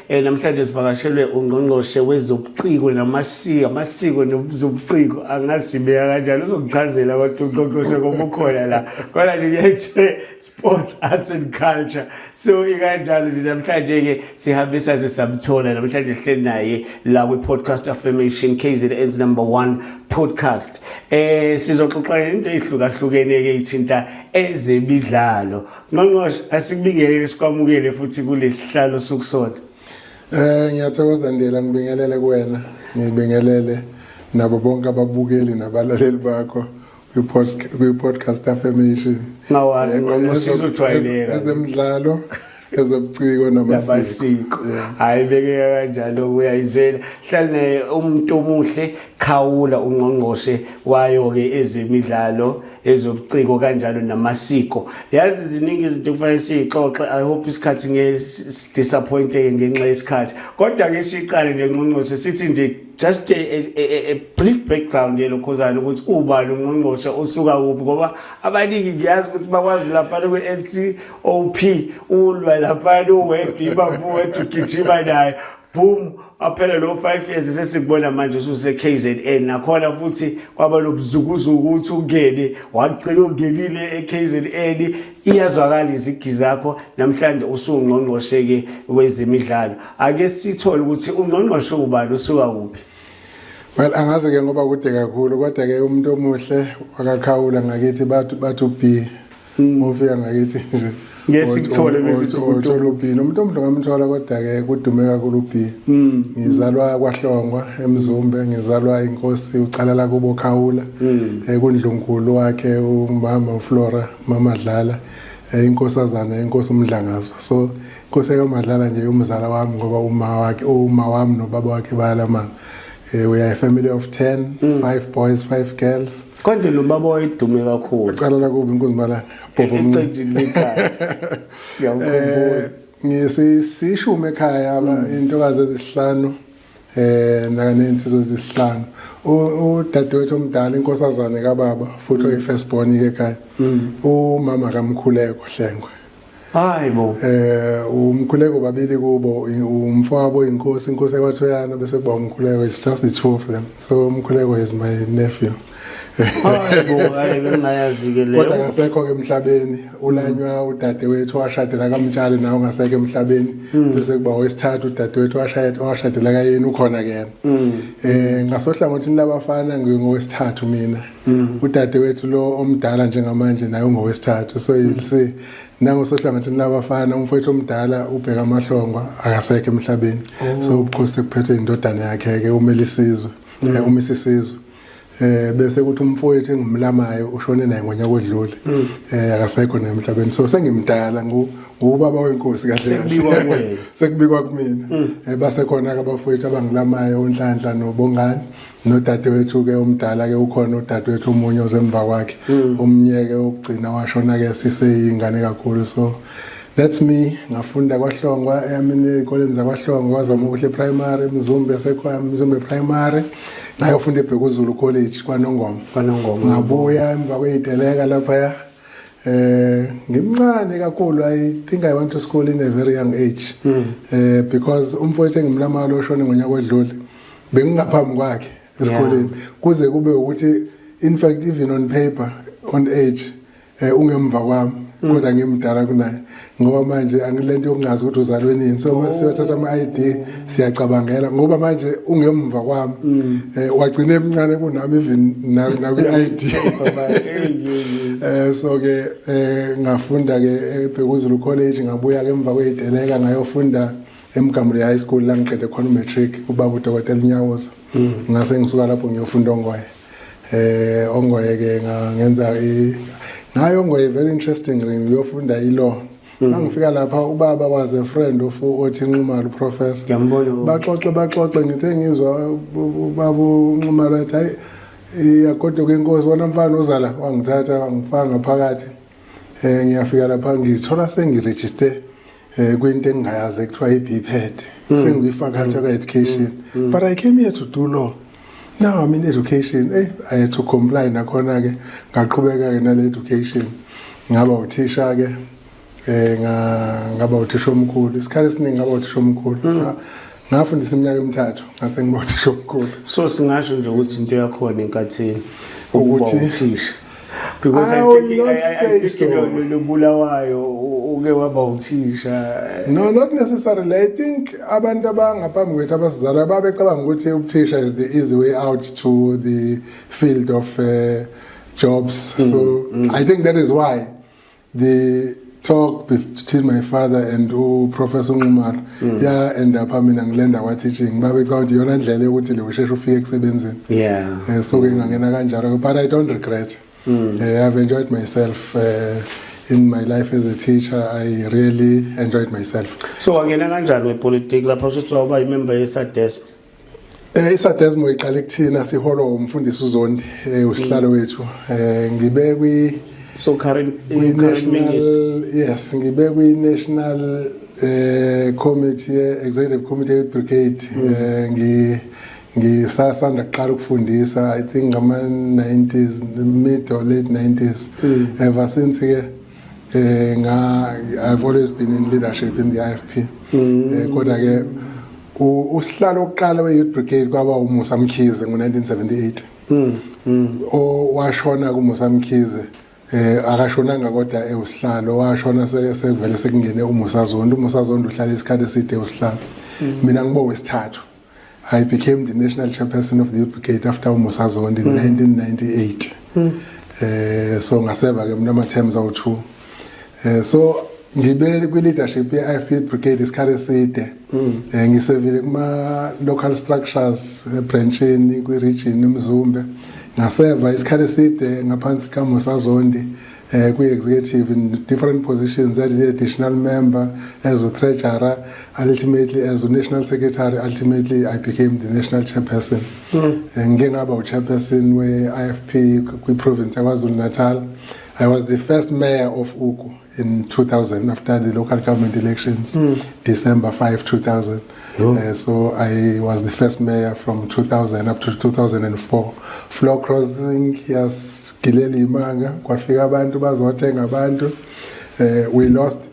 Namhlanje sivakashelwe ungqongqoshe wezobuciko namasiko, amasiko nobuciko, angasibeka kanjani, uzokuchazela abantu ungqongqoshe ngoba ukhona la. Kodwa nje kuyathi sports, arts and culture. So ikanjalo nje, namhlanje ke sihambisa sisamthola namhlanje, sihleli naye la kwi Podcast Affirmation, KZN's number 1 podcast. Sizoxoxa into ezihlukahlukene ke ithinta ezemidlalo. Ngqongqoshe, asikubingelele, sikwamukele futhi kulesihlalo sokusona. Ngiyathokoza Ndela, ngibingelele kuwena, ngibingelele nabo bonke ababukeli nabalaleli bakho kwi-Podcast Affirmation. Ngawani Ngqongqoshe, izojwayeleka. Ezemidlalo, ezobuciko namasiko. Namasiko. Hayi, bekeka kanjalo, uyayizwela. Hlale umuntu omuhle Khawula, ungqongqoshe wayo ke ezemidlalo, ezobuciko kanjalo namasiko. Yazi ziningi izinto kufanele siyixoxe. I hope isikhathi ngeke disappointeke ngenxa yesikhathi. Kodwa ke siqale nje ngqongqoshe, sithi nje just a brief background yelokhuzana ukuthi ubani ungqongqoshe, usuka kuphi, ngoba abaningi ngiyazi ukuthi bakwazi lapha kwe-NCOP, ulwa lapha uwedwa, ibamvu wedwa, ugijima naye, boom, waphela lo 5 years. Sesikubona manje ususe KZN, nakhona futhi kwaba nobuzukuzuku ukuthi ungene, wagcina ungenile eKZN. Iyazwakala izigi zakho. Namhlanje usungqongqoshe ke wezemidlalo. Ake sithole ukuthi ungqongqoshe ubani, usuka kuphi? Well, angazi ke ngoba kude kakhulu, kodwa ke umuntu omuhle wakaKhawula ngakithi, bathi uB. Ufika ngakithi nje. Ngeke sikuthole bese sithi umuntu uthola uB. Nomuntu omuhle ngamthola, kodwa ke kudume kakhulu uB. Ngizalwa kwaHlongwa eMzumbe, ngizalwa inkosi ucalala kubo Khawula. Kundlunkulu wakhe umama uFlora Mama Dlala, inkosazana inkosi uMdlangazo. So inkosi kaMadlala nje umzala wami, ngoba uma wakhe, uma wami nobaba wakhe bayalamana. We are a family of 10, 5 boys, 5 girls. Kodwa lo baba wayedume kakhulu. Cala la kubi inkosi Bhobho. Eqenjini leKhathi. Ngiyamkhumbula. Ngisishume ekhaya, intokazi ezisihlanu naka nensizwa ezisihlanu. Udadewethu omdala, inkosazane kababa futhi oyi first born ke ekhaya. Umama kaMkhuleko Hlengwe. Hayi bo. Umkhuleko babili kubo, umfowabo inkosi, inkosi yakwaThoyana, bese kuba umkhuleko. It's just the two of them. So umkhuleko is my nephew. Hayi bo, hayi, bengayazi ke leyo. Kodwa kasekho ke emhlabeni, ulanywa udadewethu washadela kaMtshali, nawe ungasekho emhlabeni. Bese kuba owesithathu udadewethu washadela kayeni, ukhona ke yena. Ngasohlangothini labafana ngingowesithathu mina. Udadewethu lo omdala njengamanje naye ungowesithathu. So you'll see, nangosohlangothini labafana umfowethu omdala ubheka amahlongwa akasekho emhlabeni. So ubukhosi sekuphethwe indodana yakhe ke uMelisizwe, uMisisizwe. Bese kuthi umfowethu engimlamayo ushone naye ngonyaka odlule. Akasekho naye emhlabeni. So sengimdala, ngubaba wenkosi kahle. Sekubikwa kuwena. Sekubikwa kumina. Basekhona ke abafowethu abangilamayo, uNhlanhla noBongani, nodadewethu ke omdala ke ukhona, udadewethu omunye ozemva kwakhe. Omnyeke okugcina washona ke siseyingane kakhulu. So that's me. Ngafunda kwaHlongwa, emini ezikoleni zakwaHlongwa, kwaZamokuhle Primary, Mzumbe sekhona, Mzumbe Primary, ngayofunda eBhekuzulu College kwaNongoma. KwaNongoma. Ngabuya emva kweyiteleka lapha. Ngimncane kakhulu. I think I went to school in a very young age. Because umfowethu engimlamayo oshone ngonyaka odlule, bengingaphambi kwakhe esikoleni. Kuze kube ukuthi in fact even on paper, on age, ungemva kwami, kodwa ngimdala kunaye, ngoba manje angilento yokungazi ukuthi uzalwe nini. So mase siyothatha ama-ID, siyacabangela ngoba manje ungemva kwami. Wagcina emncane kunami even nakwi-ID. So ke ngafunda ke eBhekuzulu College, ngabuya ke emva kweyiteleka ngayofunda eMgamre High School, la ngiqede khona umatric, ubaba uDokotela uNyawoza. Ngase ngisuka lapho ngiyofunda oNgoye. ONgoye ke ngenza ngayo Ongoye, very interesting, ngiyofunda i-law. Mangifika lapha, ubaba was a friend of othi Nxumalo, uprofessor. Ngiyambona. Baxoxe baxoxe, ngithe ngizwa ubaba uNxumalo ethi, "Hayi, iyagoduka inkosi, bona mfana uzala," wangithatha wangifaka ngaphakathi. Ngiyafika lapha, ngizithola sengiregister kwinto engingayazi ekuthiwa i-BPED, sengiyi-faculty ka-education, but I came here to do law. Now I'm in education. I had to comply nakhona ke, ngaqhubeka ke nale education, ngaba uthisha ke. Ngaba uthisha omkhulu isikhathi esiningi, ngaba uthisha omkhulu. Ngafundisa iminyaka emithathu, ngase ngiba uthisha omkhulu. So singasho nje ukuthi into yakhona enkathini ukuba uthisha, because I I will think not I say think so. Lobulawayo uke waba uthisha. No, not necessarily. I think abantu abangaphambi kwethu abasizala babecabanga ukuthi ubuthisha is the easy way out to the field of jobs. So I think that is why the talk between my father and uProfessor Nxumalo ya end up mina ngilenda kwa teaching. Babecabanga ukuthi iyona ndlela yokuthi le usheshe ufike ekusebenzeni. So ke ngangena kanjalo, but I don't regret. I've enjoyed myself in my life as a teacher. I really enjoyed myself. So wangena kanjani kwepolitiki lapha, usuthi waba imember yeSADESMO? ISADESMO iqale kuthina siholwa umfundisi uZondi, usihlalo wethu. Ngibe kwi So current minister. National, yes, ngibe kwi national committee, executive committee youth brigade. Ngisasanda kuqala ukufundisa, I think ngama 90s, mid or late 90s. Ever since ke nga I've always been in leadership in the IFP. Kodwa ke usihlalo oqala we youth brigade kwaba uMusa Mkhize ngo1978. Owashona kuMusa Mkhize, akashonanga kodwa ewusihlalo, washona sekuvele sekungene uMusa Zondo. UMusa Zondo uhlala isikhathi eside usihlalo. Mina ngibo wesithathu. I became the national chairperson of the youth brigade after uMusa Zondo in 1998. So ngaseva ke mina ama terms awu2. So ngibe kwi leadership ye IFP brigade isikhathi eside. Ngisevile kuma local structures, ebranchini, kwi region eMzumbe. Ngaseva isikhathi eside ngaphansi kaMusa Zondi kwi executive in different positions, as the additional member, as a treasurer, ultimately as a national secretary, ultimately I became the national chairperson. Ngike ngaba u-chairperson we-IFP kwi-province yaKwaZulu Natal. I was the first mayor of Ugu in 2000 after the local government elections, December 5, 2000. So I was the first mayor from 2000 up to 2004. Floor crossing yasigilela imanga, kwafika abantu bazothenga abantu. We lost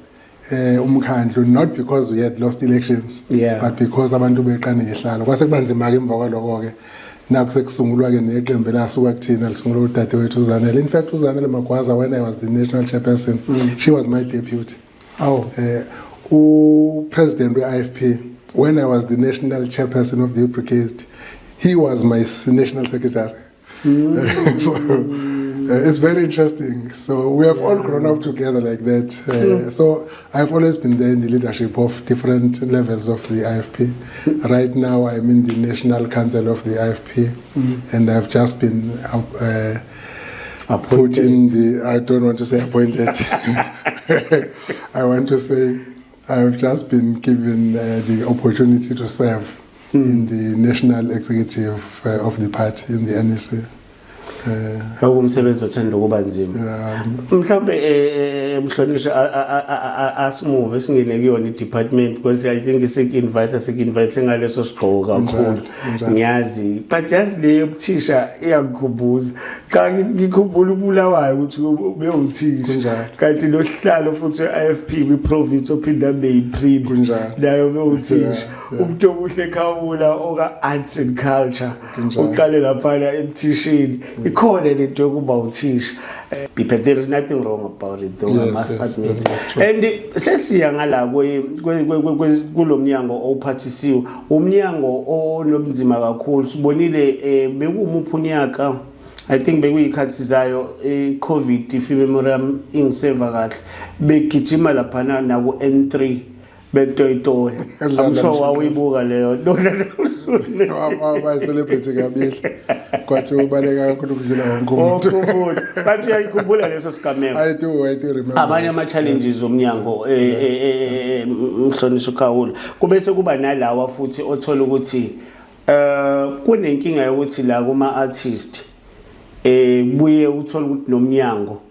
umkhandlu, not because we had lost elections, but because abantu beqane ihlalo. Kwase kuba nzima ke emva kwaloko ke, naku sekusungulwa ke neqembu elasuka kuthina, lisungulwa udadewethu uZanele. In fact, uZanele Magwaza, when I was the national chairperson, she was my deputy. U-president we-IFP, when I was the national chairperson of the youth brigade, he was my national secretary. So it's very interesting. So we have all grown up together like that. So I've always been there in the leadership of different levels of the IFP. Right now I'm in the National Council of the IFP, and I've just been put in the, I don't want to say appointed. I want to say I've just been given the opportunity to serve in the national executive of the party, in the NEC. Umsebenzi othanda ukuba nzima. Mhlawumbe mhlonishwa, asimuve singene kuyona i-department, because I think siku-invite siku-invite ngaleso sigqoko kakhulu. Njalo. Ngiyazi, but yazi le yobuthisha iyangikhumbuza cha, ngikhumbula uBulawayo ukuthi bewuthisha. Kanti nosihlalo futhi we-IFP kwi-province ophinda abe yi-premier nayo bewuthisha. Umuntu omuhle Khawula oka-arts and culture uqale laphana ebuthisheni, ikhona lento yokuba uthisha. But there is nothing wrong about it though, I must admit. That's true. And sesiya ngala kulo mnyango owuphathisiwe, umnyango onobunzima kakhulu. Sibonile, bekuwumuphi unyaka? I think bekuyikhathi zayo i-COVID, if imemory yami ingiseva kahle, begijima laphana naku N3 betoyitoya. Edlala I'm sure nje. Wawuyibuka leyo. Wabayi-celebrity kabili, kwathi ubaleka kakhulu ukudlula wonke umuntu. Wonke umuntu, but uyayikhumbula leso sigameko? I do remember. Abanye ama-challenges omnyango, mhlonishwa uKhawula, kube sekuba nalawa futhi othola ukuthi kunenkinga yokuthi la kuma artist buye uthola ukuthi nomnyango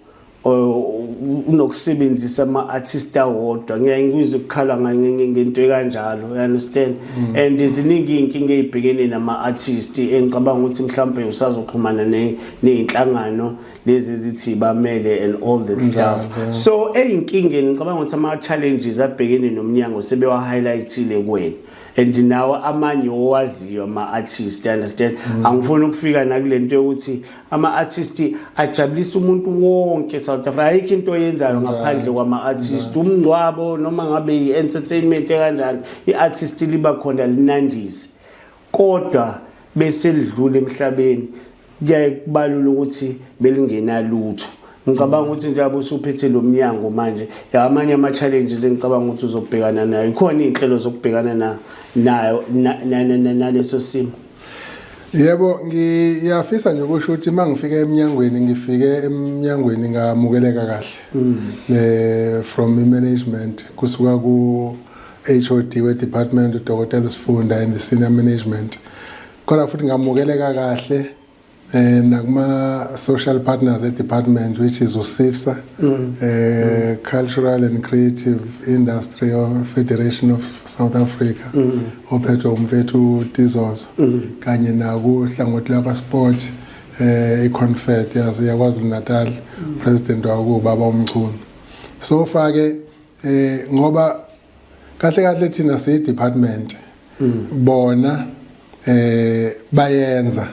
unokusebenzisa ama artist awodwa. Ngiyaye ngizwe ukukhala ngento ekanjalo, you understand? And ziningi inkinga ezibhekene nama artist, engicabanga ukuthi mhlawumbe usazoxhumana nezinhlangano. Lezi ezithi bamele and all that stuff. So eyinkingeni, ngicabanga ukuthi ama challenges abhekene nomnyango sebewa highlightile kuwena and nawo amanye owaziyo ama-artist, understand? Angifuni ukufika nakule nto yokuthi ama-artist ajabulisa umuntu wonke South Africa. Ayikho into oyenzayo ngaphandle kwama-artist. Umngcwabo noma ngabe i-entertainment kanjani, i-artist liba khona linandise, kodwa bese lidlula emhlabeni kuyaye kubalula ukuthi belingenalutho. Ngicabanga ukuthi njengoba usuphethe lo mnyango manje, amanye ama-challenges engicabanga ukuthi uzobhekana nayo, ikhona iy'nhlelo zokubhekana nayo naleso simo? Yebo, ngiyafisa nje ukusho ukuthi uma ngifike eminyangweni, ngifike eminyangweni ngamukeleka kahle from i-management, kusuka ku HOD we-department, uDokotela Sifunda, and the senior management, kodwa futhi ngamukeleka kahle nakuma social partners e-department, which is uCCIFSA, Cultural and Creative Industry of Federation of South Africa, ophethwe umfethu Tizozo, kanye nakuhlangothi lakwa sport, iConfed yazi yaKwaZulu Natal, president wawo ubaba uMchunu. So far ke, ngoba kahle kahle thina siyi department, bona bayenza,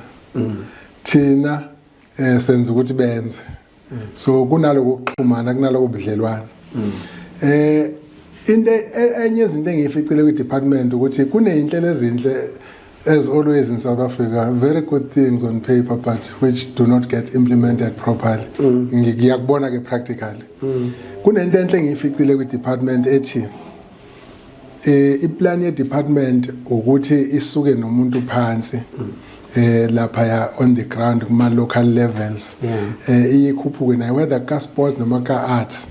thina senza ukuthi benze. So kunaloko kuxhumana, kunaloko budlelwane. Into enye izinto engiyificile kwi department ukuthi kuneyinhlelo ezinhle, as always in South Africa, very good things on paper but which do not get implemented properly. Ngiyakubona ke practically. Kunento enhle engiyificile kwi department ethi iplan ye department ukuthi isuke nomuntu phansi lapha ya on the ground kuma local levels, iyikhuphuke naye, whether ka sports noma ka arts,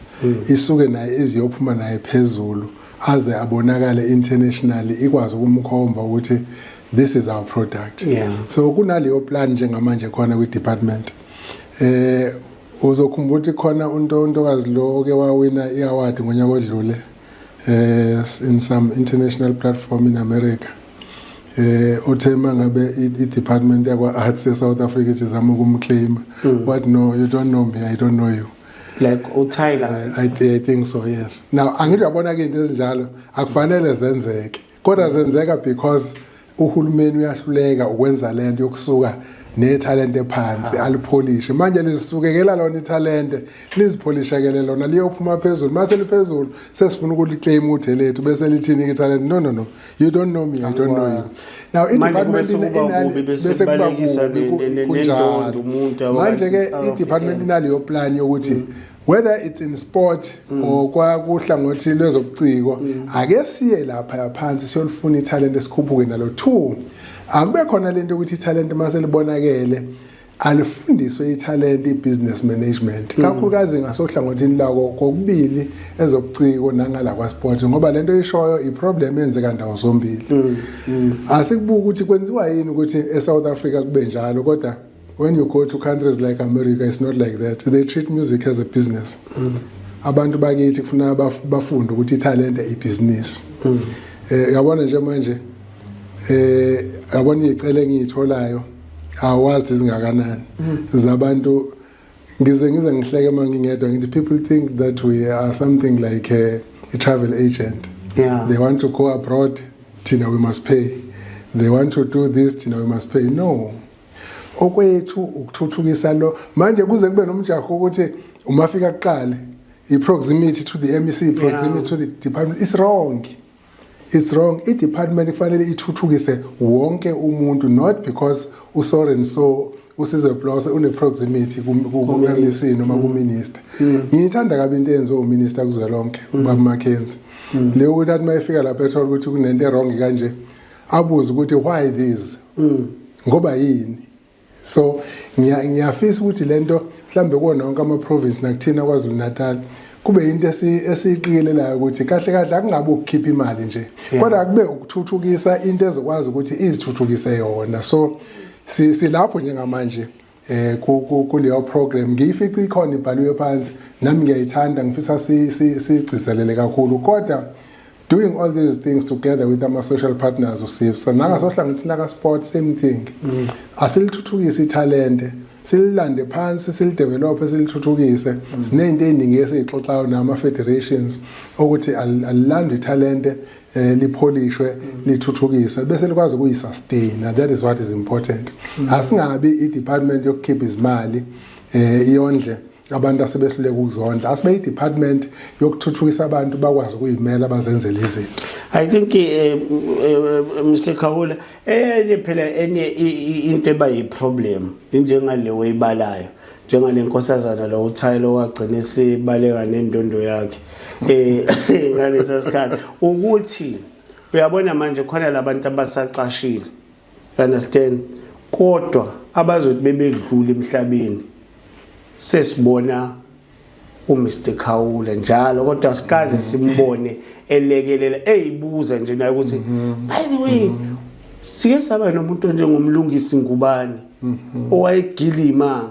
isuke naye iziyophuma naye phezulu aze abonakale internationally, ikwazi ukumkhomba ukuthi this is our product. So kunaleyo plan njengamanje khona kwi department. Uzokhumbula ukuthi khona untokazi lo oke wawina i-award ngonyaka odlule in some international platform in America, uthe mangabe i-department yakwa arts e-South Africa ithi zama ukumclaim, what, "No, you don't know me, I don't know you." Like uTyler? I think so, yes. Now angithi uyabona ke, into ezinjalo akufanele zenzeke, kodwa zenzeka because uhulumeni uyahluleka ukwenza lento yokusuka nethalente phansi alipholishe. Manje lisukekela lona ithalente, lizipholishakele lona, liyophuma phezulu. Mase liphezulu sesifuna ukuliclaim ukuthi elethu, bese lithini ke ithalente? "No, no, no, you don't know me, I don't know you." Now Manje kube sekuba kubi, bese kubalekisa nendondo umuntu yabo, manje ke kanti it's i-department inaleyo plan yokuthi whether it's in sport or kwakuhlangothi lwezobuciko, ake siye lapha phansi siyolifuna ithalente, esikhuphuke nalo. Two, akube khona lento ukuthi ithalente mase libonakele alifundiswe ithalente i-business management, kakhulukazi ngasohlangothini lako kokubili ezobuciko nangala kwa-sport, ngoba lento ishoyo i-problem eyenzeka ndawo zombili. Asikubuka ukuthi kwenziwa yini ukuthi e-South Africa kube njalo, kodwa when you go to countries like America, it's not like that. They treat music as a business. Abantu bakithi kufuna bafunde ukuthi ithalente ibhizinisi. Yabona nje manje, yabona izicelo engiyitholayo, awazi izingakanani zabantu. Ngize ngihleke uma ngingedwa, ngithi people think that we are something like a travel agent. They want to go abroad, thina we must pay. They want to do this, thina we must pay. No, okwethu ukuthuthukisa lo. Manje kuze kube nomjaho ukuthi umafika kuqale, i-proximity to the MEC, proximity to the department is wrong, it's wrong. I-department kufanele ithuthukise wonke umuntu, not because uso and so, uSizwe Blose une-proximity ku-MEC noma ku-minister. Ngiyithanda kabi into eyenziwe uminister kuzwelonke, ubaba Mackenzie, leyo ukuthi athi uma efika lapha ethola ukuthi kunento e-wrong kanje, abuze ukuthi why this, ngoba yini. So ngiyafisa ukuthi lento mhlambe kuwona wonke ama-province nakuthina KwaZulu Natal kube into esiyiqikelelayo ukuthi kahle kahle akungabe ukukhipha imali nje, kodwa kube ukuthuthukisa into ezokwazi ukuthi izithuthukise yona. So silapho njengamanje kuleyo program. Ngiyifice ikhona ibhaliwe phansi, nami ngiyayithanda, ngifisa sigcizelele kakhulu, kodwa doing all these things together with ama social partners, uCCIFSA, nangasohlangothini laka sport, same thing. Asilithuthukise ithalente. Sililande phansi, silidevelop, silithuthukise. Sinezinto eziningi esizixoxayo nama federations ukuthi alilandwe ithalente, lipholishwe, lithuthukiswe, bese likwazi ukuyisustain. That is what is important. Asingabi i-department yokukhipha izimali, iyondle abantu asebehluleka ukuzondla. Asibe i-department yokuthuthukisa abantu bakwazi ukuyimela, bazenzele izinto. I think Mr Khawula, enye phela enye into eba yi-problem njengale oyibalayo, njengale nkosazana lo uThayelo wagcina esibaleka nendondo yakhe ngalesa sikhathi, ukuthi uyabona manje khona labantu abasacashile, you understand, kodwa abazothi bebedlula emhlabeni sesibona uMr Khawula njalo, kodwa sikaze simbone elekelela eyibuza nje naye ukuthi, by the way, sike saba nomuntu njengomlungisi ngubani owayegilimanga,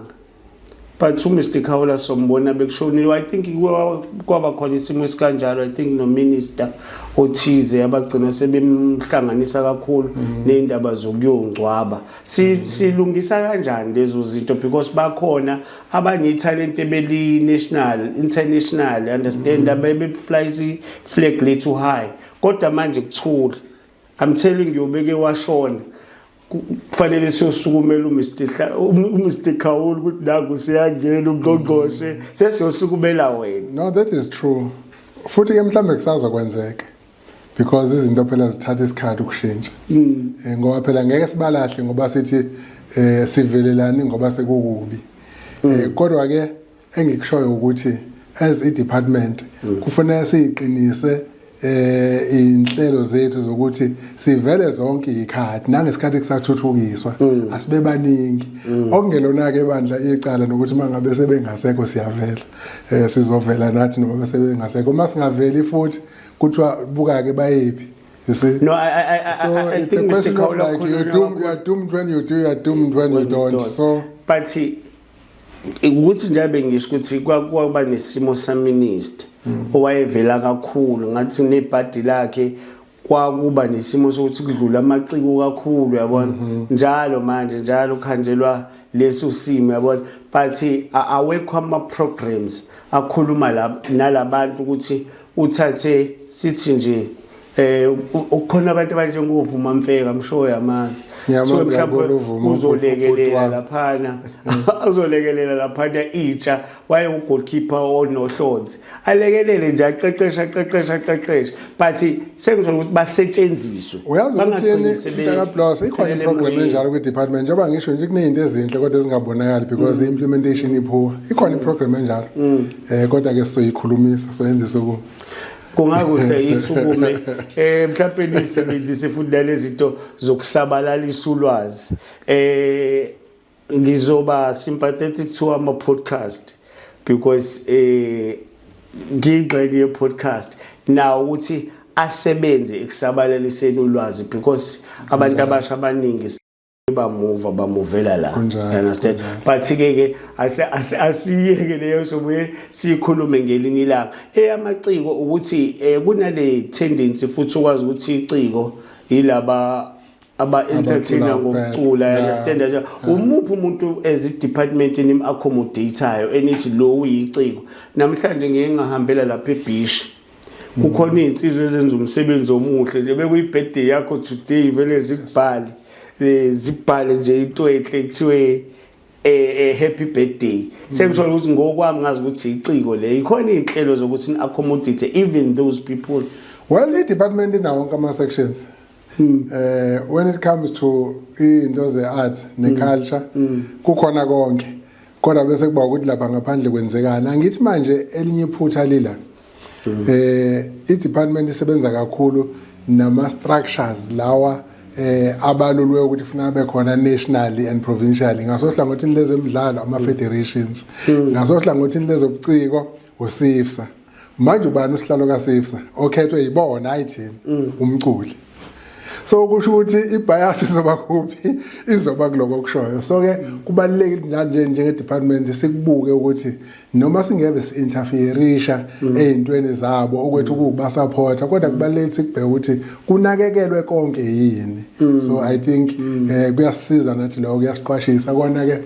but uMr Khawula sombona bekushonile. I think kwaba khona isimo esikanjalo, I think no minister othize abagcina sebemhlanganisa kakhulu nezindaba zokuyongcwaba. Silungisa kanjani lezo zinto? Because bakhona abanye italent ebeli national, international, understand, ababe fly flag lethu high, kodwa manje kuthula. I'm telling you, beke washona, kufanele siyosukumela uMr Khawula ukuthi nangu siyangena ungqongqoshe, sesiyosukumela wena. No, that is true. Futhi ke mhlambe kusazokwenzeka because izinto phela zithatha isikhathi ukushintsha. Ngoba phela ngeke sibalahle ngoba sithi sivelelani ngoba sekukubi. Kodwa ke engikushoyo ukuthi as i department kufanele siyiqinise inhlelo zethu zokuthi sivele zonke izikhathi nangesikhathi kusathuthukiswa, asibe baningi. Okungelona ke bandla icala nokuthi mangabe sebengasekho siyavela, sizovela nathi noma bese bengasekho. Uma singaveli futhi kuthiwa buka ke bayephi, you see. No, I So I it's a think Mr. question of Khawula like you doomed, you are doomed when you do, you are doomed when you don't, so But ukuthi nje bengisho ukuthi kwaba nesimo saminister owayevela kakhulu, ngathi nebhadi lakhe kwakuba nesimo sokuthi kudlula amaciko kakhulu, yabona, njalo manje njalo kuhanjelwa leso simo, yabona, but awekho ama programs akhuluma la nalabantu ukuthi uthathe sithi nje ukhona abantu abanjengovuma Mfeka, msho yamazi. Ngiyamazi So mhlawumbe kakhulu uVuma, uzolekelela ubhuti wami. Laphana uzolekelela laphana intsha, waye ugoalkeeper onohlonze, alekelele nje, aqeqeshe, aqeqeshe, aqeqeshe, but sengisho ukuthi basetshenziswe. Uyazi ukuthi Bangagcini yini, mntakaBlos, ikhona phelele iprogram emoyeni. enjalo kwi-department. Njengoba ngisho nje, kuney'nto ezinhle kodwa ezingabonakali because i-implementation ipoor. Ikhona iprogram enjalo, kodwa ke sizoyikhulumisa, soyenza isukume. Kungakuhle isukume, mhlawumbe nisebenzise futhi nalezi zinto zokusabalalisa ulwazi. Ngizoba sympathetic to ama podcast because ngiyingxenye ye podcast now, ukuthi asebenze ekusabalaliseni ulwazi because abantu abasha abaningi bamuva bamuvela la. Kunjalo, You understand? But ke ke asiyeke leyo, sobuye sikhulume ngelinye ilanga. Eyamaciko ukuthi kunale tendency futhi ukwazi ukuthi iciko yilaba aba entertainer Abacula kuphela. ngokucula, you understand nje? Umuphi umuntu as i department enim accommodateayo enithi lo uyiciko? Namhlanje ngeke ngahambela lapha ebeach, kukhona iy'nsizwa ezenza umsebenzi omuhle nje, bekuyi-birthday yakho today, vele zikubhale, zibhale nje into enhle, kuthiwe happy birthday. Sengisho ukuthi ngokwami ngazi ukuthi iciko le. Ikhona iy'nhlelo zokuthi ni-accommodate even those people? Well, i-department inawo wonke ama-sections. When it comes to into ze-arts ne-culture, kukhona konke, kodwa bese kuba ukuthi lapha ngaphandle kwenzekani. Angithi manje elinye iphutha lila, i-department isebenza kakhulu nama structures lawa abalulwe ukuthi kufanele abe khona nationally and provincially. Ngasohlangothini lezemidlalo, ama federations; ngasohlangothini lezobuciko, uSIFSA. Manje ubani usihlalo kaSIFSA okhethwe yibona? Ayithini, umculi. So kusho ukuthi ibias izoba kuphi? Izoba kuloko okushoyo. So ke kubalulekile nje njenge department sikubuke ukuthi noma singeve si-interferisha ey'ntweni zabo, okwethu kuwukubasupporta, kodwa kubalulekile sikubheke ukuthi kunakekelwe konke yini. So I think kuyasisiza nathi lokho, kuyasiqwashisa kona ke.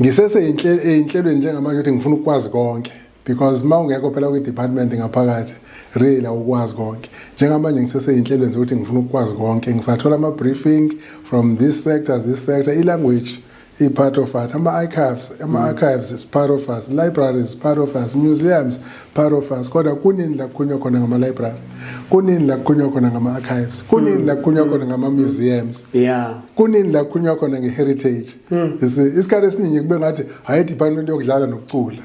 Ngisese eyinhlelweni njengamanje ukuthi ngifuna ukwazi konke, because uma ungekho phela kwi-department ngaphakathi, really awukwazi konke. Njengamanje ngiseseyinhlelweni zokuthi ngifuna ukwazi konke. Ngisathola ama-briefing from this sector, this sector. I-language i-part of us, ama-archives, ama-archives is part of us, libraries part of us, museums part of us. Kodwa kunini la kukhulunywa khona ngama-library? Kunini la kukhulunywa khona ngama-archives? Kunini la kukhulunywa khona ngama-museums? Kunini la kukhulunywa khona nge-heritage? You see, isikhathi esiningi kube ngathi hayi, department yokudlala nokucula.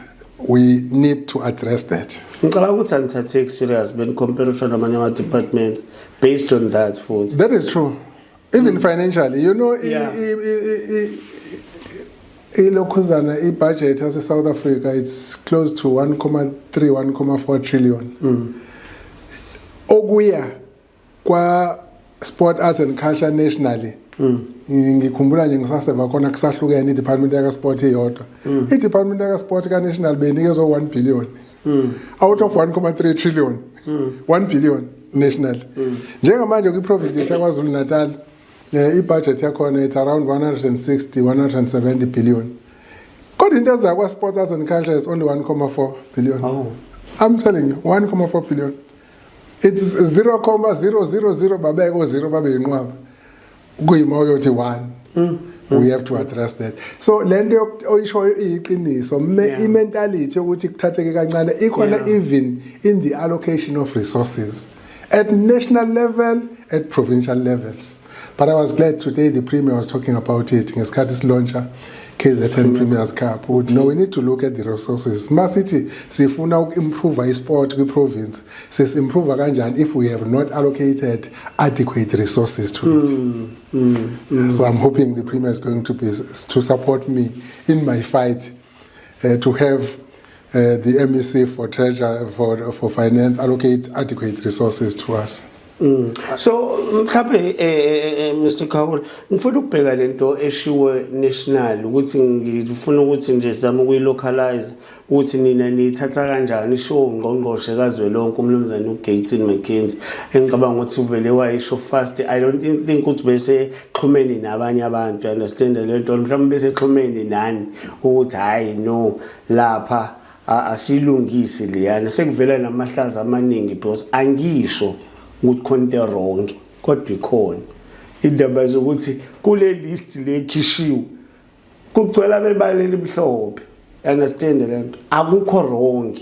We need to address that. Ngicabanga ukuthi anithatheki serious beni-compare namanye ama-departments based on that futhi. That is true, even financially. Ilokhuzana, i-budget yase-South Africa, it's close to 1.3 1.4 trillion. Okuya kwa sport, arts and culture nationally, ngikhumbula nje ngisaseva khona, kusahlukene i-department yaka-sport iyodwa, i-department yaka-sport ka-national beyinikezwa 1 billion out of 1.3 trillion, 1 billion national. Njengamanje kwi-province yethu yaKwaZulu Natal, i-budget yakhona, it's around 160 170 billion, kodwa into ezakwa sports, arts and culture is only 1.4 billion. I'm telling you, 1.4 billion. It's 0.000, babeke o-zero babe yinqwaba, kuyima uyothi 1. We have to address that. So lento oyishoyo iyiqiniso. I-mentality yokuthi kuthatheke kancane ikhona, even in the allocation of resources at national level, at provincial levels. But I was glad today the premier was talking about it ngesikhathi si-launcha KZN Premier's Cup, ukuthi no, we need to look at the resources. Masithi sifuna uku-improve i-sport kwi-province, sis-improve kanjani if we have not allocated adequate resources to it? So I'm hoping the premier is going to be to support me in my fight to have the MEC for Treasury, for Finance allocate adequate resources to us. So mhlawumbe, Mr Khawula, ngifuna ukubheka lento eshiwe national, ukuthi ngifuna ukuthi nje sizame ukuyi-localize ukuthi nina niyithatha kanjani. Ishiwo ungqongqoshe kazwelonke, umnumzane uGayton McKenzie, engicabanga ukuthi uvele wayisho fast. I don't think ukuthi bese xhumene nabanye abantu, you understand lento, mhlawumbe bese xhumene nani ukuthi hayi no, lapha asilungisi leyana sekuvela namahlaza amaningi, because angisho ukuthi khona into wrong, kodwa ikhona indaba zokuthi kule list lekhishiwe kugcwele abebala elimhlophe, understand lento. Akukho wrong,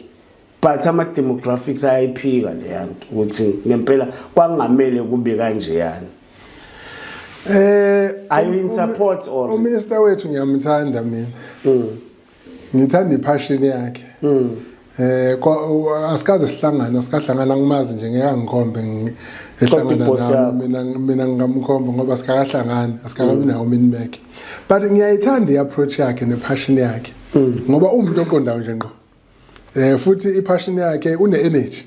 but ama demographics ayayiphika leya nto ukuthi ngempela kwangamele kube kanjeyana. Are you in support or U-minister wethu ngiyamthanda mina. Ngithanda i-passion yakhe. Asikaze sihlangane, asikahlangana, ngimazi nje, ngeke angikhombe ehlangana I-boss nami. Yakho. Mina ngingamkhomba ngoba sikakahlangani, asikakabi nawo mini-mac. But ngiyayithanda i-approach yakhe ne-passion yakhe. Ngoba umuntu oqondayo nje ngqo. Futhi i-passion yakhe une energy.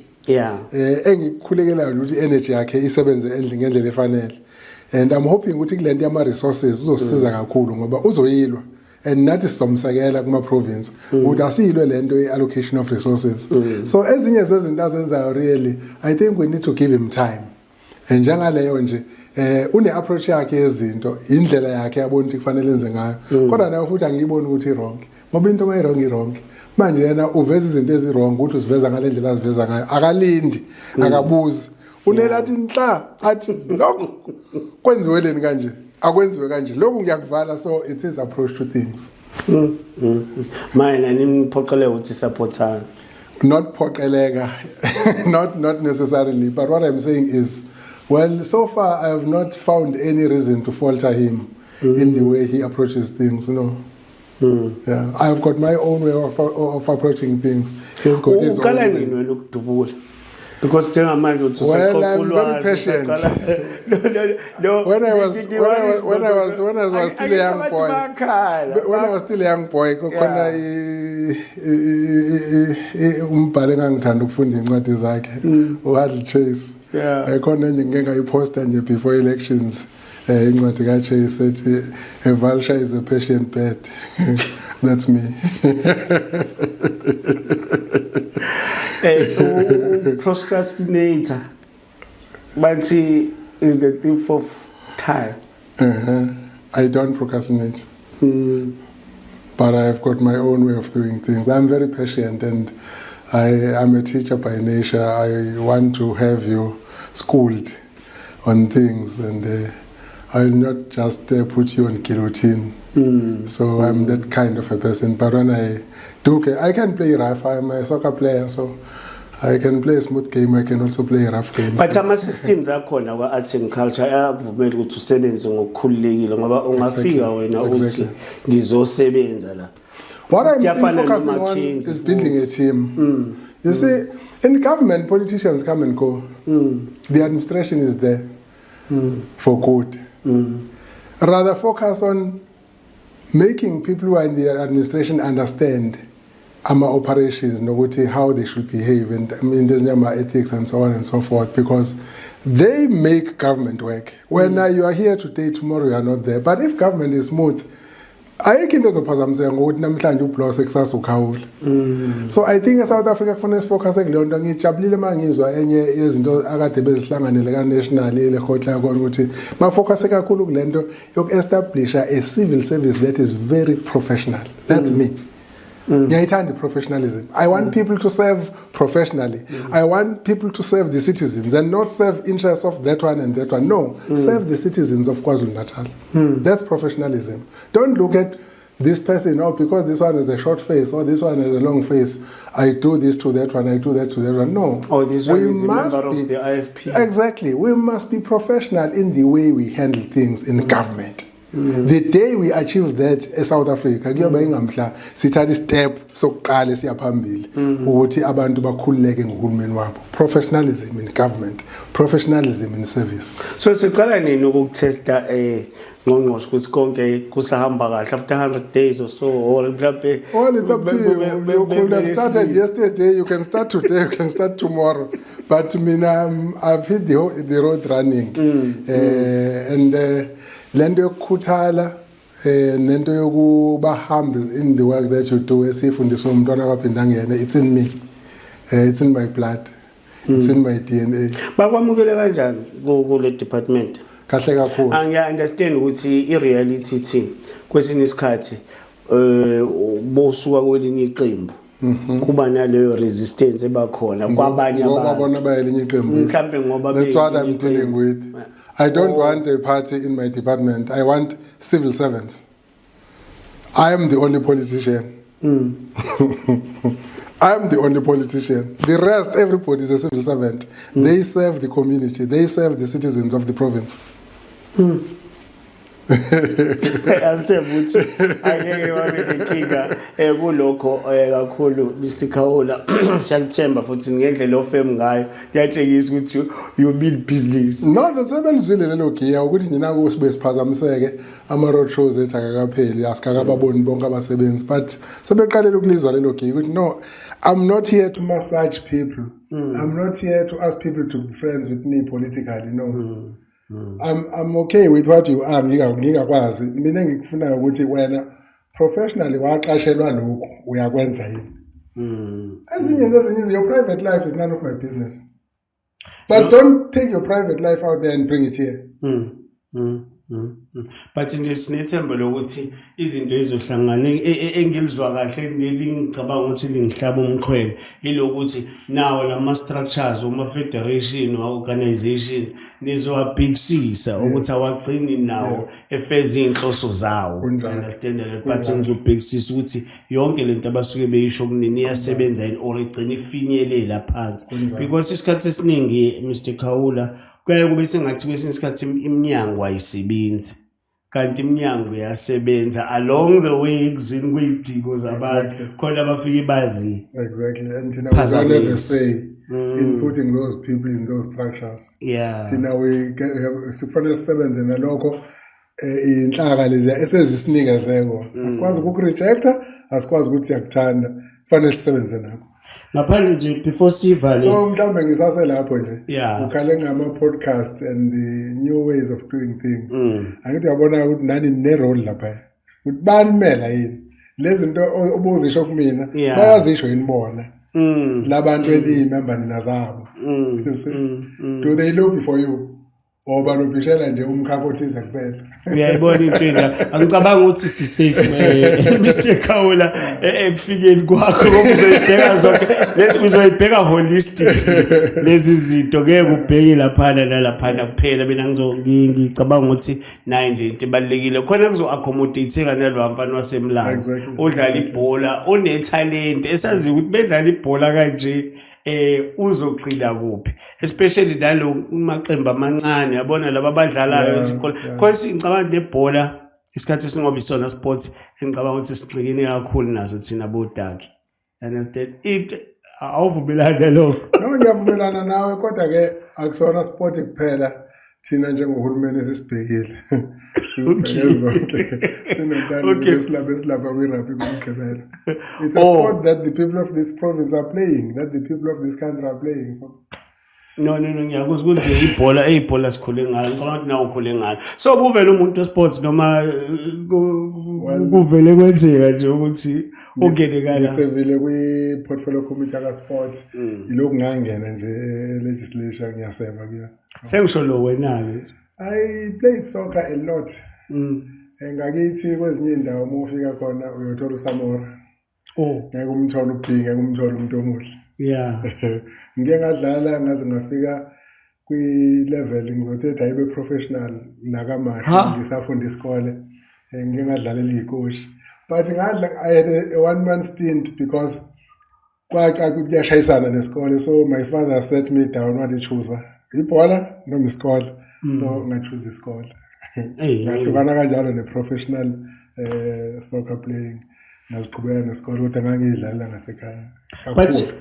Engikukhulekelayo nje ukuthi i-energy yakhe isebenze endle ngendlela efanele, and I'm hoping ukuthi kulento yama resources uzosiza kakhulu, ngoba uzoyilwa and nathi sizomsekela kuma province ukuthi asiyilwe lento ye-allocation of resources. So ezinye zezinto azenzayo, really, I think we need to give him time, and njengaleyo nje, une approach yakhe yezinto, indlela yakhe yabona ukuthi kufanele enze ngayo. Kodwa nayo futhi angiyiboni ukuthi i-wrong, ngoba into uma i-wrong, i-wrong. Manje yena uveza izinto ezi-wrong, ukuthi uziveza ngale ndlela aziveza ngayo, akalindi, akabuzi, unela athi nhla, athi lokhu kwenziwe leni kanje, akwenziwe kanje, lokhu ngiyakuvala. So it's his approach to things. Manje niphoqeleka ukuthi supportana? Not phoqeleka, not necessarily, but what I'm saying is, well, so far I have not found any reason to falter him in the way he approaches things, no. Yeah, I've got my own way of approaching things. He's got his own Uqala way. nini wena ukudubula? Because njengamanje uthi Well, I'm usaqoqa very ulwazi, patient. No, no. When I was still a young boy. Boy. When I was still a young boy, kukhona umbhali engangithanda ukufunda incwadi zakhe, uHadley Chase. Khona enye ngike ngayiposta nje before elections, incwadi kaChase ethi "A Vulture is a Patient Bird." That's me. Procrastinator bathi is the thief of time. I don't procrastinate. But I've got my own way of doing things. I'm very patient and I am a teacher by nature. I want to have you schooled on things and I'll not just put you on guillotine. So I'm that kind of a person. But when I do, okay, I can play rough. I'm a soccer player, so I can play a smooth game. I can also play a rough game. But ama-systems akhona kwa-arts and culture ayakuvumela ukuthi usebenze ngokukhululekile, ngoba ungafika wena uthi ngizosebenza la. What I'm still Kuyafana focusing on noma-Kings is building a futhi. Team. You see, in government, politicians come and go. The administration is there for good. Rather focus on making people who are in the administration understand ama operations nokuthi how they should behave and, I mean, there's ethics and so on and so forth, because they make government work. When you are here today, tomorrow you are not there. But if government is smooth, ayikho into ezophazamiseka ngokuthi namhlanje uBlose, kusasa uKhawula. So I think eSouth Africa kufanele sifocuse kuleyo nto. Ngijabulile uma ngizwa enye yezinto akade bezihlanganele ka-national lekgotla yakhona ukuthi bafocuse kakhulu kule nto yoku-establisha a civil service that is very professional. That's me. Ngiyayithanda i-professionalism. I want people to serve professionally. I want people to serve the citizens and not serve interests of that one and that one. No, serve the citizens of KwaZulu-Natal. That's professionalism. Don't look at this person, oh, because this one has a short face or this one has a long face, I do this to that one, I do that to that one. No. Oh, this one We is a must member of the IFP. Exactly. We must be professional in the way we handle things in government. The day we achieve that eSouth Africa, kuyoba ingamhla sithatha istep sokuqala siya phambili ukuthi abantu bakhululeke ngohulumeni wabo. Professionalism in government, professionalism in service. So siqala nini ukukutesta, ngqongqoshe, ukuthi konke kusahamba kahle after 100 days or so, or mhlambe? Well, it's up to you. You could have started yesterday. You can start today. You can start tomorrow. But I mean, I've hit the road running. And lento yokukhuthala nento yokuba humble in the work that you do, esifundiswe umntwana kaPhindangene, it's in me. It's in my blood. It's in my DNA. Bakwamukele kanjani kule department? Kahle kakhulu. Angiya understand ukuthi i-reality thi kwesinye isikhathi bosuka kwelinye iqembu kuba naleyo resistance ebakhona kwabanye Ngoba abantu. bona bayelinye iqembu. Mhlambe ngoba That's what I'm beyelinye dealing iqembu. With. I don't want a party in my department. I want civil servants. I am the only politician. I am the only politician. The rest, everybody is a civil servant. They serve the community. They serve the citizens of the province. Asithembe ukuthi angeke babe nenkinga kulokho kakhulu, Mr Khawula. Siyakuthemba futhi ngendlela ofem ngayo, kuyatshengisa ukuthi you mean business. No, sebelizwile lelo giya ukuthi nina kusibuye siphazamiseke, ama-road shows ethu akakapheli, asikakababoni bonke abasebenzi, but sebeqalele ukulizwa lelo giya ukuthi no, I'm not here to massage people. I'm not here to ask people to be friends with me politically. No. I'm okay with what you are. Ngingakwazi mina engikufunayo ukuthi wena professionally waqashelwa lokhu, uyakwenza yini. Ezinye nezinye, your private life is none of my business, but don't take your private life out there and bring it here. But nje sinethemba lokuthi izinto izohlangana. Engilizwa kahle nelingicabanga ukuthi lingihlaba umxhwele ilokuthi nawo lama structures, uma federation or organizations, nizowabhekisisa ukuthi awagcini nawo efeza iy'nhloso zawo. Kunjalo. Understand that? But ngizobhekisisa ukuthi yonke lento abasuke beyisho kunini iyasebenza yini or igcina ifinyelela phansi, because isikhathi esiningi, Mr Khawula, kuyaye kube sengathi kwesinye isikhathi iminyango ayisebenzi, kanti iminyango iyasebenza along the way ekuzini kwey'dingo zabantu khona abafike bazi. Exactly, and thina we don't have a Phazamisa. Say in putting those people in those structures. Thina sikufanele sisebenze nalokho inhlaka lezi esezisinikeze kona. Asikwazi ukukurejecta, asikwazi ukuthi siyakuthanda, kufanele sisebenze nakho. Ngaphandle nje, before sivale, So mhlawumbe ngisaselapho nje, ukhale ngama-podcast and the new ways of doing things. Angithi uyabona ukuthi nani nine-role lapha ukuthi banimela yini lezi zinto obuzisho kumina, bayazisho yini bona labantu eniyimember nina zabo? You see, do they lobby for you? Or balobishela nje umkhakha othize kuphela. Uyayibona into enjalo. Angicabanga ukuthi si-safe Mr Khawula ekufikeni kwakho ngoba uzoyibheka zonke lezi, uzoyibheka holistic lezi zinto, ngeke ubheke laphana nalaphana kuphela. Mina ngicabanga ukuthi naye nje into ebalulekile khona kuzo-accommodate-eka nalowa mfana waseMlazi odlala ibhola onethalente esaziyo ukuthi bedlala ibhola kanje uzogcina kuphi, especially nalo maqembu amancane, yabona laba abadlalayo ezikole, because ngicabanga nebhola isikhathi esingoba isona sports engicabanga ukuthi sigcikene kakhulu naso thina bodaki, understand it? Awuvumelani nalokho? No, ngiyavumelana nawe, kodwa ke akusona sport kuphela thina njengohulumeni esisibhekile. Sizibheke zonke. Sinentando esilapha kwi-rugby kuMgqibelo. It's a sport that the people of this province are playing, that the people of this country are playing. So No, ngiyakuzwa ukuthi nje ibhola, eyibhola sikhule ngayo, ngicabanga ukuthi nawe ukhule ngayo. So buvele umuntu we-sports noma kuvele kwenzeka nje ukuthi ungene kala? Ngisevile kwi-portfolio committee yaka-sport. Ilokhu ngangena nje e-legislature, ngiyaseva kuyona. Sengisho lo wena-ke. I played soccer a lot. Ngakithi kwezinye iy'ndawo uma ufika khona uyothola uSamora. Ngeke umthole uB, ngeke umthole umuntu omuhle. Ngike ngadlala ngaze ngafika kwi-level ngizothi ayibe professional la kaMashu ngisafunda isikole. Ngike ngadlalela iy'koshi. But ngadla, I had a one month stint because kwacaca ukuthi kuyashayisana nesikole, so my father set me down wathi choose ibhola noma isikole, so nga-choose isikole. Ngahlukana kanjalo ne-professional soccer playing, ngaziqhubeka nesikole, kodwa ngangiyidlalela ngasekhaya But kakhulu.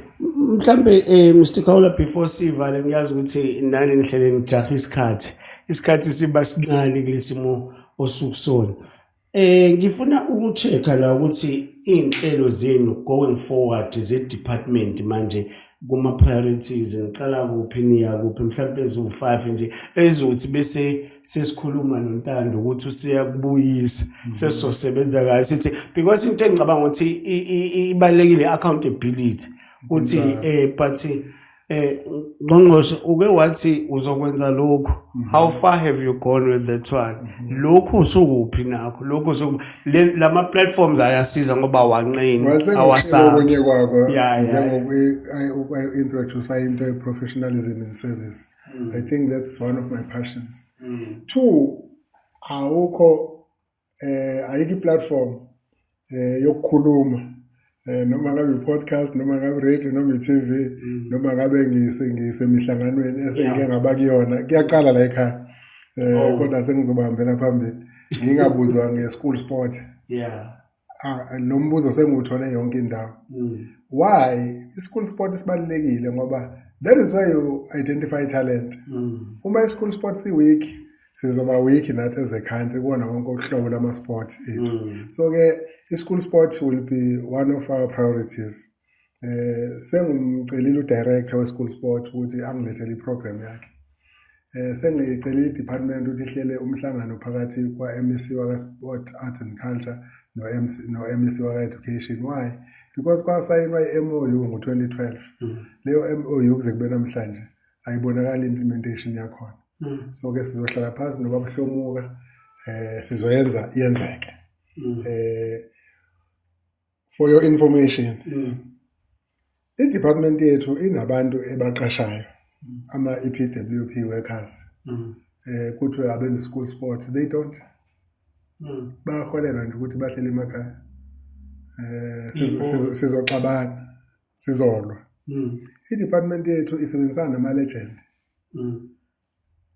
Mhlambe Mr Khawula, before sivale, ngiyazi ukuthi nani nihlele nijaha isikhathi, isikhathi siba sincane kulesimo osukusona. Ngifuna uku-check-a la ukuthi iy'nhlelo zenu going forward ze-department manje kuma priorities, niqala kuphi, niya kuphi, mhlawumbe eziwu-5 nje ezothi bese sesikhuluma noNtando ukuthi useyakubuyisa, sesizosebenza kahle sithi, because into engicabanga ukuthi ibalulekile accountability ukuthi but Ngqongqoshe uke wathi uzokwenza lokhu, how far have you gone with that one? Lokhu usukuphi nakho lokhu lama platforms ayasiza ngoba awanqeni. Well, sengisho awasabi. Okunye kwakho Yeah. njengoku-introduce into ye-professionalism in service. I think that's one of my passions. Two, awukho ayikho i-platform yokukhuluma, noma ngabe i-podcast, noma ngabe radio, noma i-TV, noma ngabe ngisemihlanganweni esengike ngaba kuyona. Kuyaqala la ekhaya, kodwa sengizobahambela phambili, ngingabuzwa nge-school sport. Ah, lo mbuzo sengiwuthole yonke indawo. Why i-school sport sibalulekile? Ngoba that is where you identify talent. Uma i-school sport si-weak, sizoba weak nathi as a country kuwona wonke uhlobo lama-sport ethu. So ke i-school sport will be one of our priorities. Sengumcelile u-director we-school sport ukuthi angilethele i-program yakhe. Sengicelile i-department ukuthi ihlele umhlangano phakathi kwa-MEC waka-Sport, Arts and Culture no-MC no-MEC waka-Education. Why? Because kwasayinwa i-MOU ngo-2012. Leyo MOU kuze kube namhlanje ayibonakali implementation yakhona. So ke sizohlala phansi noba buhlomuka, sizoyenza yenzeke. For your information, i-department yethu inabantu ebaqashayo, ama-EPWP workers. Kuthiwe abenza school sport, they don't. Bayaholelwa nje ukuthi bahlele emakhaya. Sizoxabana, sizolwa. I-department yethu isebenzisana nama-legend.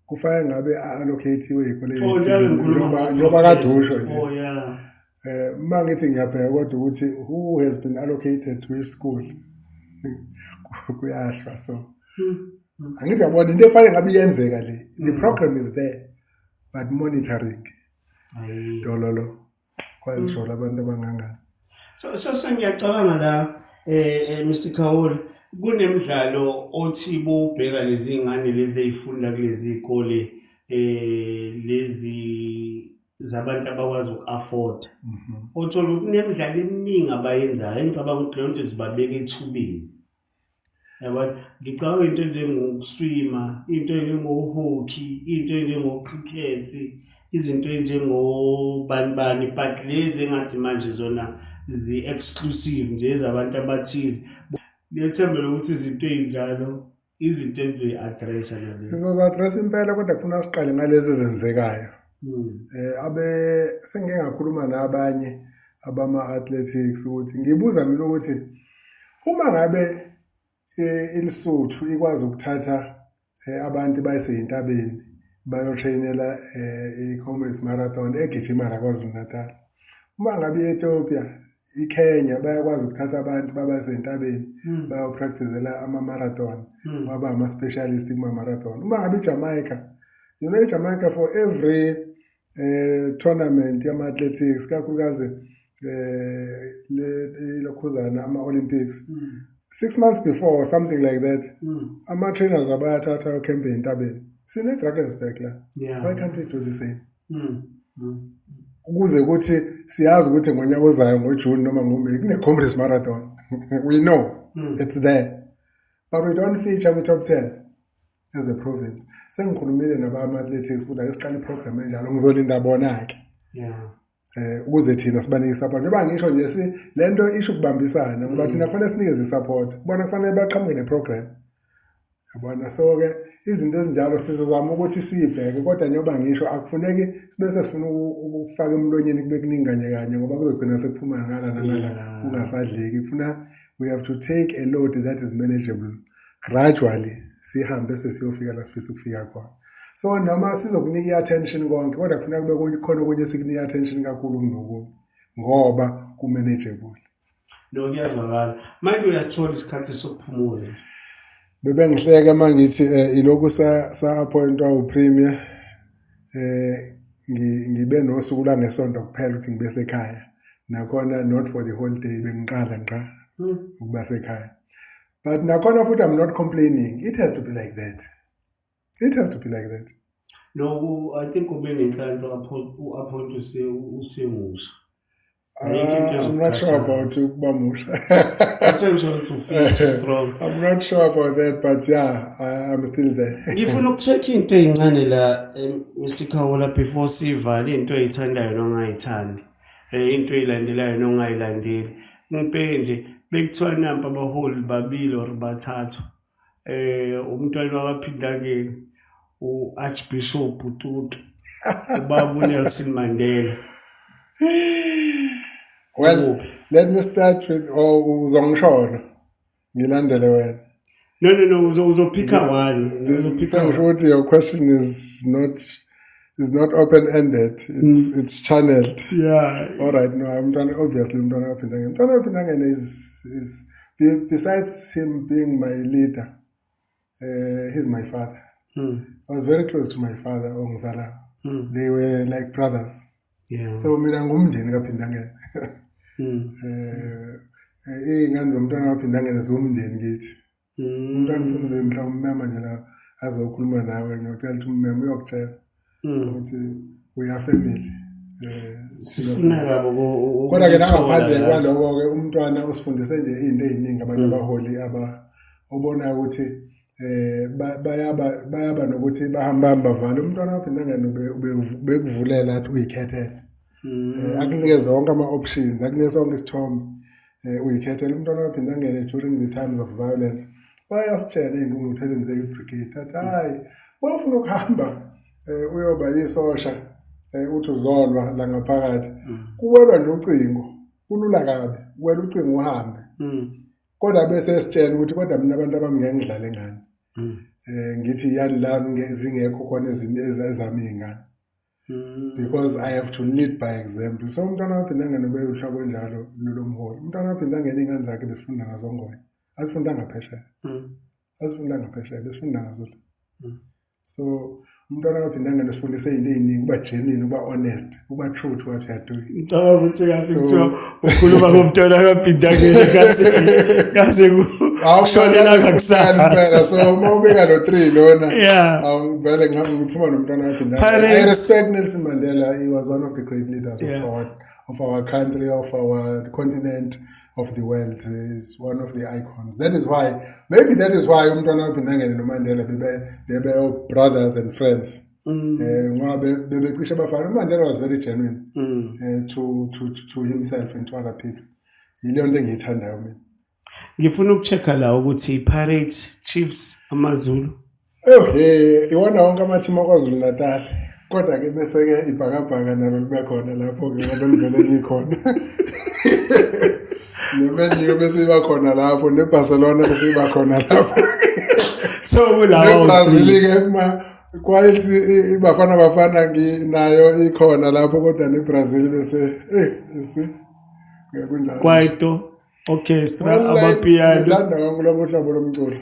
Kufanele ngabe a-allocate-iwe ey'koleni Oh, ezithize, njalo ngikhuluma njengoba kade usho nje. Uma ngithi ngiyabheka kodwa ukuthi who has been allocated to which school, kuyahlwa. So angithi yabona into efanele ngabe iyenzeka le, the program is there, but monitoring dololo kwazisho abantu abangangani. So ngiyacabanga la Mr Khawula, kunemidlalo othi bubheka lezi ngane lezi ezifunda kulezi zikole lezi zabantu abakwazi uku-afford, othola ukuthi kunemidlalo eminingi abayenzayo, engicabanga ukuthi leyo nto zibabeka ethubeni. Yabona, ngicabanga into enjengokuswima, into enjengo-hockey, into enjengo-cricket, izinto enjengobani bani, but lezi engathi manje zona zi-exclusive nje ezabantu abathize. Ngiyethemba ukuthi izinto ey'njalo izinto enizoyi-addressa nalezi. Sizozi-addressa impela kodwa kufuna siqale ngalezi ezenzekayo. Abe sengike ngakhuluma nabanye abama-athletics ukuthi ngibuza mina ukuthi uma ngabe iLesotho ikwazi ukuthatha abantu bayise entabeni bayotreyinela i-Comrades Marathon egijima la KwaZulu-Natal. Uma ngabe i-Ethiopia, iKenya bayakwazi ukuthatha abantu babase entabeni bayopracticela ama-marathon, baba ama-specialist kuma-marathon. Uma ngabe iJamaica, you know iJamaica for every tournament yama-athletics, kakhulukazi le lokhuzana ama-Olympics, 6 months before or something like that, ama-trainers abayathatha ayokhempa entabeni. Sine-Drakensberg la. Why can't we do the same? Ukuze kuthi siyazi ukuthi ngonyaka ozayo ngoJune noma ngoMay kune-Comrades Marathon. We know it's there. But we don't feature kwi-top 10 as a province. Sengikhulumile nabama-athletics ukuthi ake siqale i-program enjalo, ngizolinda bona-ke. Ukuze thina sibanike i-support. Njengoba ngisho nje si lento isho ukubambisana ngoba thina kufanele sinikeze i-support. Bona kufanele baqhamuke ne-program. Yabona, so ke izinto ezinjalo sizozama ukuthi siyibheke, kodwa njengoba ngisho akufuneki sibe sesifuna ukufaka emlonyeni kube kuningi kanye kanye ngoba kuzogcina sekuphuma ngala nangala kungasadleki. Kufuna we have to take a load that is manageable gradually, sihambe sesiyofika la sifisa ukufika khona. So noma sizokunika i-attention konke, kodwa kufuneka kube khona okunye esikunika i-attention kakhulu kunokunye ngoba ku-manageable. No, kuyazwakala. Manje uyasithola isikhathi sokuphumula? Bebengihleka uma ngithi ilokhu sa-appointwa uPremier, ngibe nosuku lwangesonto kuphela ukuthi ngibe sekhaya, nakhona not for the whole day, bengiqala ngqa ukuba sekhaya. But nakhona futhi I'm not complaining, it has to be like that, it has to be like that. No, I think ube nenhlanhla u-appoint usemusha. Ayikho into I'm not sure about ukuba musha. Asengisho ukuthi u-fit, strong. I'm not sure about that, but yeah, I'm still there. Ngifuna uku-check into ey'ncane la, Mr Khawula, before sivale, into oyithandayo nongayithandi, into oyilandelayo nongayilandeli. Ngibheke nje bekuthiwa nampa abaholi babili or bathathu, umntwana wakaPhindangene, u-Archbishop Tutu, ubaba uNelson Mandela. Well, Ukuphi? let me start with, oh, uzongishona ngilandele wena. No, uzophika one, uzophika. Sengisho ukuthi your question is not open ended, it's channeled. All right, no, umntwana, obviously umntwana kaPhindangene. Umntwana kaPhindangene is besides him being my leader, he's my father. I was very close to my father ongizalayo. They were like brothers. So mina ngumndeni kaPhindangene. Iy'ngane zomntwana kaPhindangene ziwumndeni kithi. Umntwana uPhumzile mhlawumbe umema nje la azokhuluma nawe, ngiyocela ukuthi ummeme uyokutshela ukuthi we are family. Sifuna kabo Kodwa ke ukuthola nangaphandle yazi. kwaloko-ke, umntwana usifundise nje iy'nto ey'ningi abanye abaholi aba obona ukuthi bayaba nokuthi bahamba hamba bavale. Umntwana waPhindangene ubekuvulela athi uyikhethele. Akunikeze wonke ama-options, akunikeze sonke isithombe, uyikhethele. Umntwana waPhindangene during the times of violence wayasitshela ey'ngqungqutheleni ze-brigade athi, "Hhayi, uma ufuna ukuhamba uyoba yisosha, uthi uzolwa la ngaphakathi, kuwelwa nje ucingo, kulula kabi, wela ucingo uhambe." Kodwa bese esitshela ukuthi, "Kodwa mina abantu abami ngeke ngidlale ngani, ngithi yani la zingekho khona ezinye ezami iy'ngane, because I have to lead by example." So umntwana waPhindangene ube uhlobo enjalo lolo mholi. Umntwana waPhindangene iy'ngane zakhe besifunda nazo ngoya, azifundanga phesheya, azifundanga phesheya, besifunda nazo la. So umntwana waPhindangene sifundise iy'nto ey'ningi, ukuba genuine, ukuba honest, ukuba true to what you are doing. Ngicabanga ukuthi ngase kuthiwa ukhuluma ngomntwana kaPhindangene kase kushonela ngakusasa. So uma ubeka lo 3 lona, of our country, of our continent, of the world. Is one of the icons. That is why, maybe that is why umntwana waPhindangene noMandela bebe brothers and friends. Ngoba bebecishe bafana. UMandela was very genuine to himself and to other people. Yileyo nto engiyithandayo mina. Ngifuna ukuchecka la ukuthi Pirates, Chiefs, AmaZulu. Oh, iwona wonke amathimu aKwaZulu Natal. Kodwa ke bese ke ibhakabhaka nalo libe khona lapho ke ngoba livele likhona. NeMan U bese iba khona lapho, neBarcelona bese iba khona lapho. So kulawo NeBrazil ke ma whilst iBafana Bafana nginayo ikhona lapho, kodwa neBrazil bese you see. Kunjalo. Kwaito, orchestra, Well, amapiano. Ngithanda konke lonke uhlobo lomculo.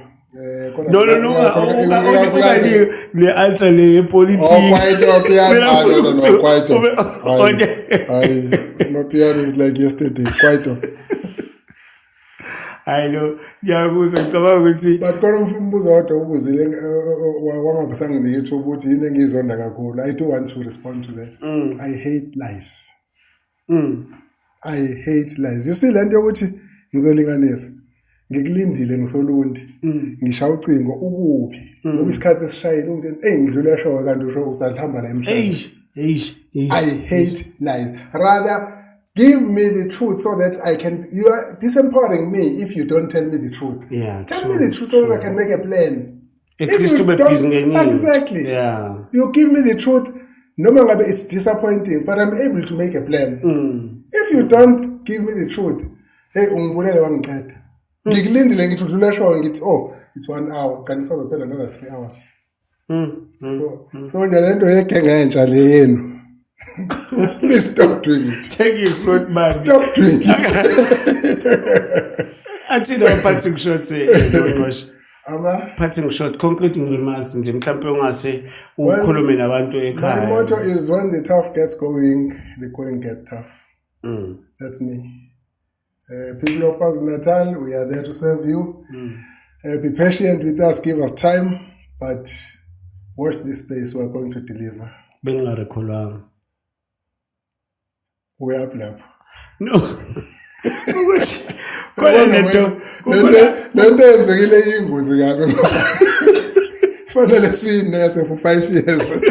Kodwa No, unganiki le answer le yepolitiki. Oh, kwaito, piano. Mina Ah, no, ukuthi kwaito. Hayi, Okay. hayi, no, piano is like yesterday. Kwaito. Hayi no, ngiyakuzwa, ngicabanga ukuthi But khona umbuzo wodwa ubuzile wangabe sanginike ithuba ukuthi yini engiyizonda kakhulu. I do want to respond to that. I hate lies. I hate lies. You see lento yokuthi ngizolinganisa. Ngikulindile ngisoLundi. Ngishaya ucingo, ukuphi? Ngoba isikhathi esishayile ungitshela, "Hey, ngidlula eshowe," kanti usho usahamba la emhlabeni. Eish, eish, eish. I hate lies. Rather give me the truth so that I can. You are disempowering me if you don't tell me the truth. Tell me the truth so that I can make a plan. At If least you ube don't- busy ngenye into. Exactly. You give me the truth, noma ngabe it's disappointing, but I'm able to make a plan. If you don't give me the truth, hey, ungibulele wangiqeda. Ngikulindile ngithi udlula show, ngithi, "Oh, it's one hour," kanti sazophela another 3 hours. So nje lento yegenge entsha le yenu. Please stop doing it. Thank you, Grootman. Stop doing it. Athini ama parting shots, Ngqongqoshe? Ama Parting shot, concluding remarks nje, mhlawumbe ungase ukhulume nabantu My ekhaya. motto is, when the tough gets going, the going get tough. That's me. People of KwaZulu-Natal, we are there to serve you. Be patient with us, give us time, but watch this space, we are going to deliver. Bengingarekholwanga. We up lapho. No. Ukuthi khona lento Lento yenzekile iyingozi kabi. Fanele siyinese for 5 years.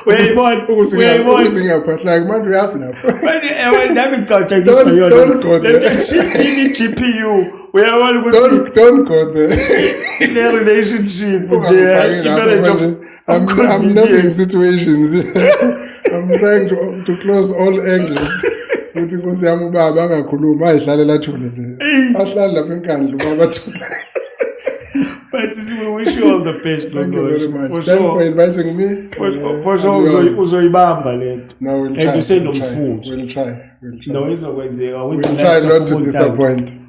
Uyayibona? Uyayibona? Ukuze ngingaphahlaki manje, uyaphi lapho. Manje ewe, nami ngicatshangiswa yona. Don't go there. Lento chip i-GPU. Uyabona ukuthi Don't go there. le relationship nje, Ungangifaki lapho i-marriage of manje. I'm nursing situations. I'm trying to close all angles. Ukuthi inkosi yami ubaba angakhulumi, ayihlalela athule nje. Ahlale lapha eNkandla ubaba athule. But we wish you all the best. Thank you very much. For Thanks sure. for inviting me. For sure I'm yours. uzoyibamba lento. No, we'll And try. We'll try. usenomfutho. We'll try. We'll try. No, izokwenzeka with We'll the try likes of not to uNtando. disappoint.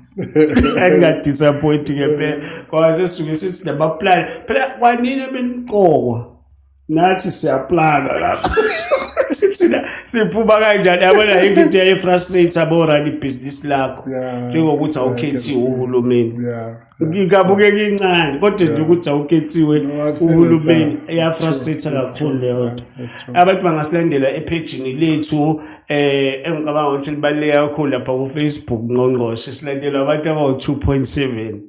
Angadisappointi ngempela ngoba sesisuke sithi namaplani phela kwanini beniqokwa, nathi siyaplana lapha, thina siphuma kanjani, yabona? Ayikho into eyayifrustrate abo-run ibhizinisi lakho njengokuthi awukhethiwe uhulumeni. Ngingabukeka incane kodwa nje ukuthi awukhethiwe No, I've seen it, uhulumeni sir. iyafrustrate kakhulu leyo nto. It's true. Abantu bangasilandela ephejini lethu, engicabanga ukuthi libaluleke kakhulu lapha ku-Facebook, Ngqongqoshe. Silandelwa abantu abawu-2.7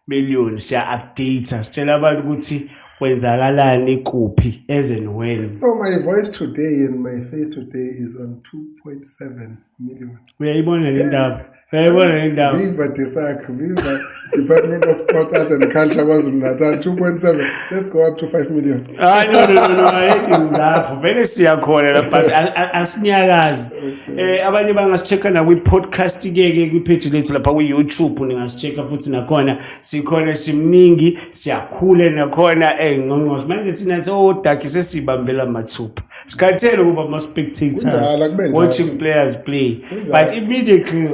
million. Siya-update, sitshela abantu ukuthi kwenzakalani kuphi, as and when. So my voice today and my face today is on 2.7 million. Uyayibona le ndaba? Uyayibona le ndaba? Viva DSAC, viva Department of Sports, Arts and Culture KwaZulu Natal, 2.7. Let's go up to 5 million. Hayi, no, ayithi lapho vele siyakhona lapha, asinyakazi. Abanye bangasichecka na kwi-podcast ke kwi-page lethu lapha ku-YouTube, ningasichecka futhi nakhona, sikhona, simningi, siyakhula nakhona. Ngqongqoshe, manje sina odaki sesibambela mathupha, sikhathele ukuba ama-spectators Kunjalo, akube njalo. watching players play, but immediately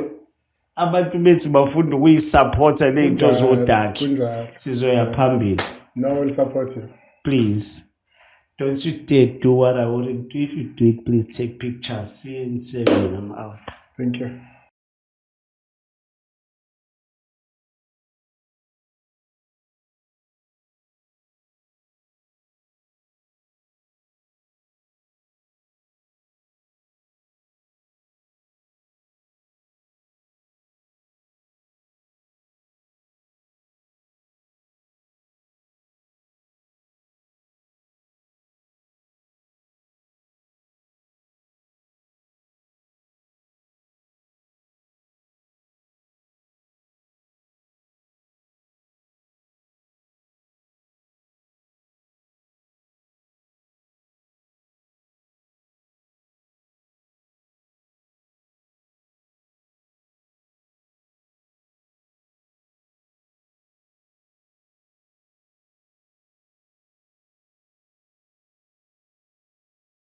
abantu bethu bafunda ukuyisupporta ley'nto Kunjalo, zodaki, kunjalo. sizoya phambili. No, we'll support you. Please don't you dare do what I wouldn't do. If you do it, please take pictures. See you in 7. I'm out. Thank you.